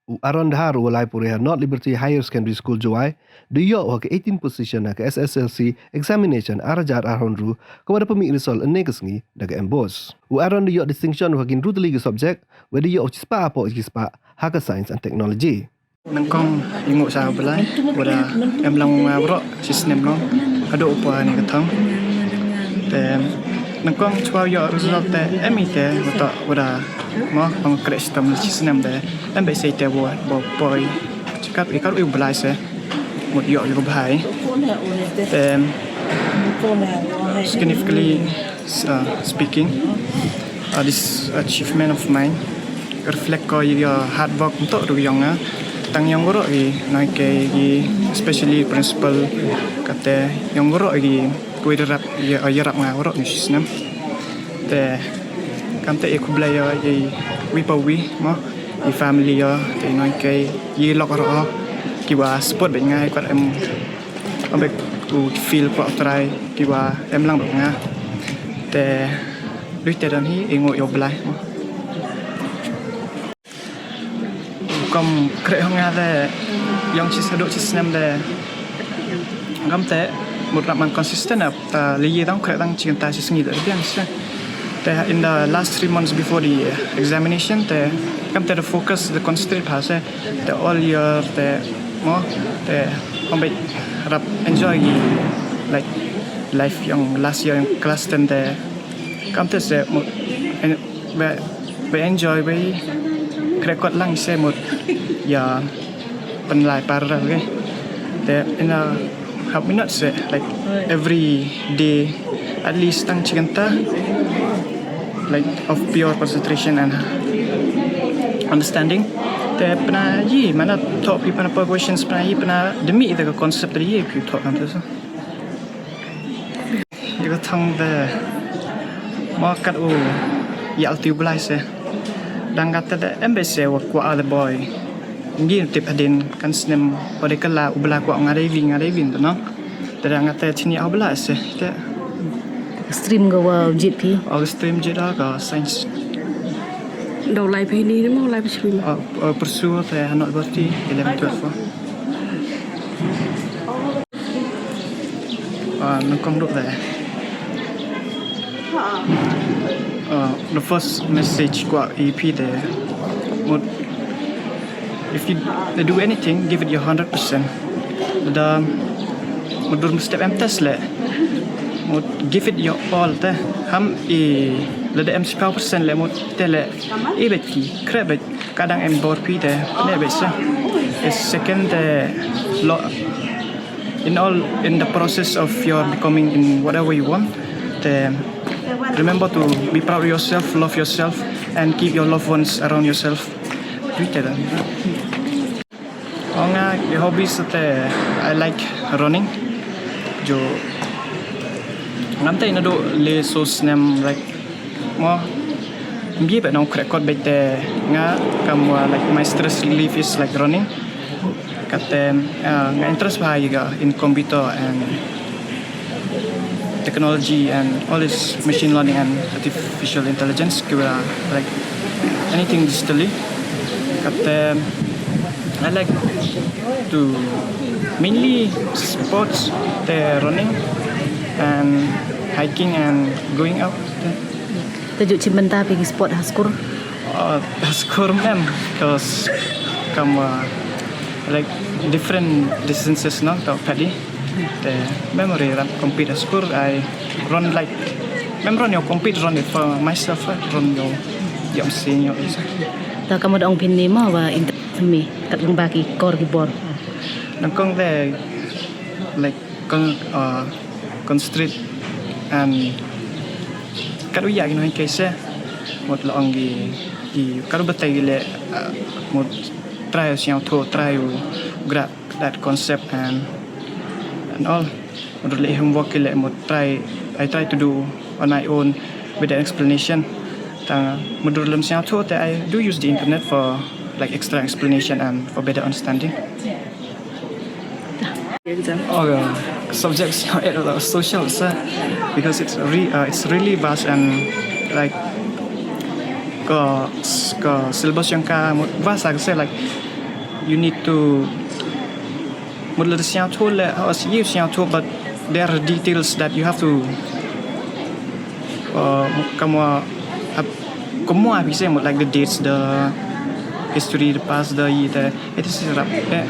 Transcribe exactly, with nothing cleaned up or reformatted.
U Aaron Dhar u lai pure ha North Liberty Higher Secondary School Jowai, da yoh u ha ka eighteen position ha ka S S L C examination ar hajar arphaw ynru, ka wa da pynmih result ynne ka sngi da ka MBOSE. U Aaron da yoh distinction u ha ki ynru tylli ki subject, wa da yoh u chispah hapoh chispah ha ka Science and Technology. Nyngkong i ngooh cha u Blai, wa da em lang u nga waroh chi snem nong, hadooh u poi ha ini ka thong. Te nyngkong chwa yoh result te em i te, wa toh wa da mo, ong kreh chitom chi snem te, em bha sei te wa, wa poi, chi kat, i kat u Blai se, mut yoh yoh bha i. Te significantly, uh, speaking, uh, this achievement of mine reflect ko ya hard work ymtoh ru yong nga. Tang yong waroh ki, nai ke ki, especially principal, kate yong waroh ki, kiwi da rap, ya, yarap nga waroh ni chi snem. Te kamte ya khublei ya, ya wi pa wi mo, i family ya, te nai ke, ya lok waroh, ki wa support bha nga, i kat em, ong bha u feel ko trai, ki wa em lang bha nga. Te dui te don hi i ngooh yow Blai. Kam kreh hong nga de, yong chi hadooh chi snem de. Kamte mut rap man consistent ap, ta le ye dang kreh dang chi kynta chi sngi de biang se. Te in the last three months before the, uh, examination, te kamte the focus, the concentrate pha se, te all year, te mo, te ong bha rap enjoy ki, like, life yong last year yong class ten te. Kamte se mut, en-, bha, bha enjoy, bha kreh kot lang se mut ya pynlai parallel ke. Te ina hap minot se, like, every day at least tang chi kynta, like, of pure concentration and understanding. Te pynai ye, mana thoh phi pynai pa questions, pynai ye, pynai demi te ka concept te ye phi thoh kamte se. Yow thong de mo kat u ya u ti u Blai se. Dang kate de em bha se wa kwah de boi. Ngi tip hadien kan snem wa de kala u Blai kwah nga dei wi, nga dei wi de nong. Te dang kate chini ya u Blai se. Te stream ka wa jied phi? O, stream jied da ka science. Daw lai phi ni mo, lai phi stream? O, o, pursue te ha North Liberty eleven twelve. Ah, nyngkong dooh de. Ah, the first message kwah i phi de, mut, if you do anything, give it your hundred percent. Da mut dur mut step em test le, mut give it your all te. Ham i lada em chiphaw percent le, mut te le, i bha ki kreh bha. Ka dang em bor phi te, ne bha se. Is second te, lo, in all, in the process of your becoming in whatever you want, te remember to be proud of yourself, love yourself, and keep your loved ones around yourself. Twitter. O nga, ki hobbies te, I like running. Jo, ngam te nadooh le so snem, like, mo, ngi bha nong kreh kot bha te nga, kam wa, like, my stress relief is, like, running. Kate, ah, nga interest bha ya ka in computer and technology and all this machine learning and artificial intelligence, ki wa, like, anything digitally. Kate, I like to mainly sports, te running and hiking and going out. Te jooh chimbynta phi ki sport ha skur? Uh, ha skur mem, 'cause kam, uh, like, different distances, no, to padi. Te mem re rap compete ha skur, I run, like, mem run yow compete, run it for myself, uh, run yow, yow sing yow isa. Ta kam da ong phi ni mo wa interest mi, kat lang ba ki kor ki bor. Nyngkong de, like, con-, uh, concentrate and kat u ya ki nong kei se, mut la ong ki, ki kat u batai ki le, uh, mut try u sñiawthooh, try u grab that concept and, and all. Mut le homework ki le, mut try, I try to do on my own with an explanation. Ta mut le sñiawthooh te, I do use the internet for, like, extra explanation and for better understanding. Exam. Oh, yeah. Subjects, you know, social, sir, because it's re-, uh, it's really vast and, like, ka, ka syllabus yong ka vast, I say, like, You need to, मतलब, siang chot le, uh, you siang chot, but there are details that you have to, uh, kamwa, kamwa phi se, मतलब, like the dates, the history, the past, the year, the, it is rap, eh.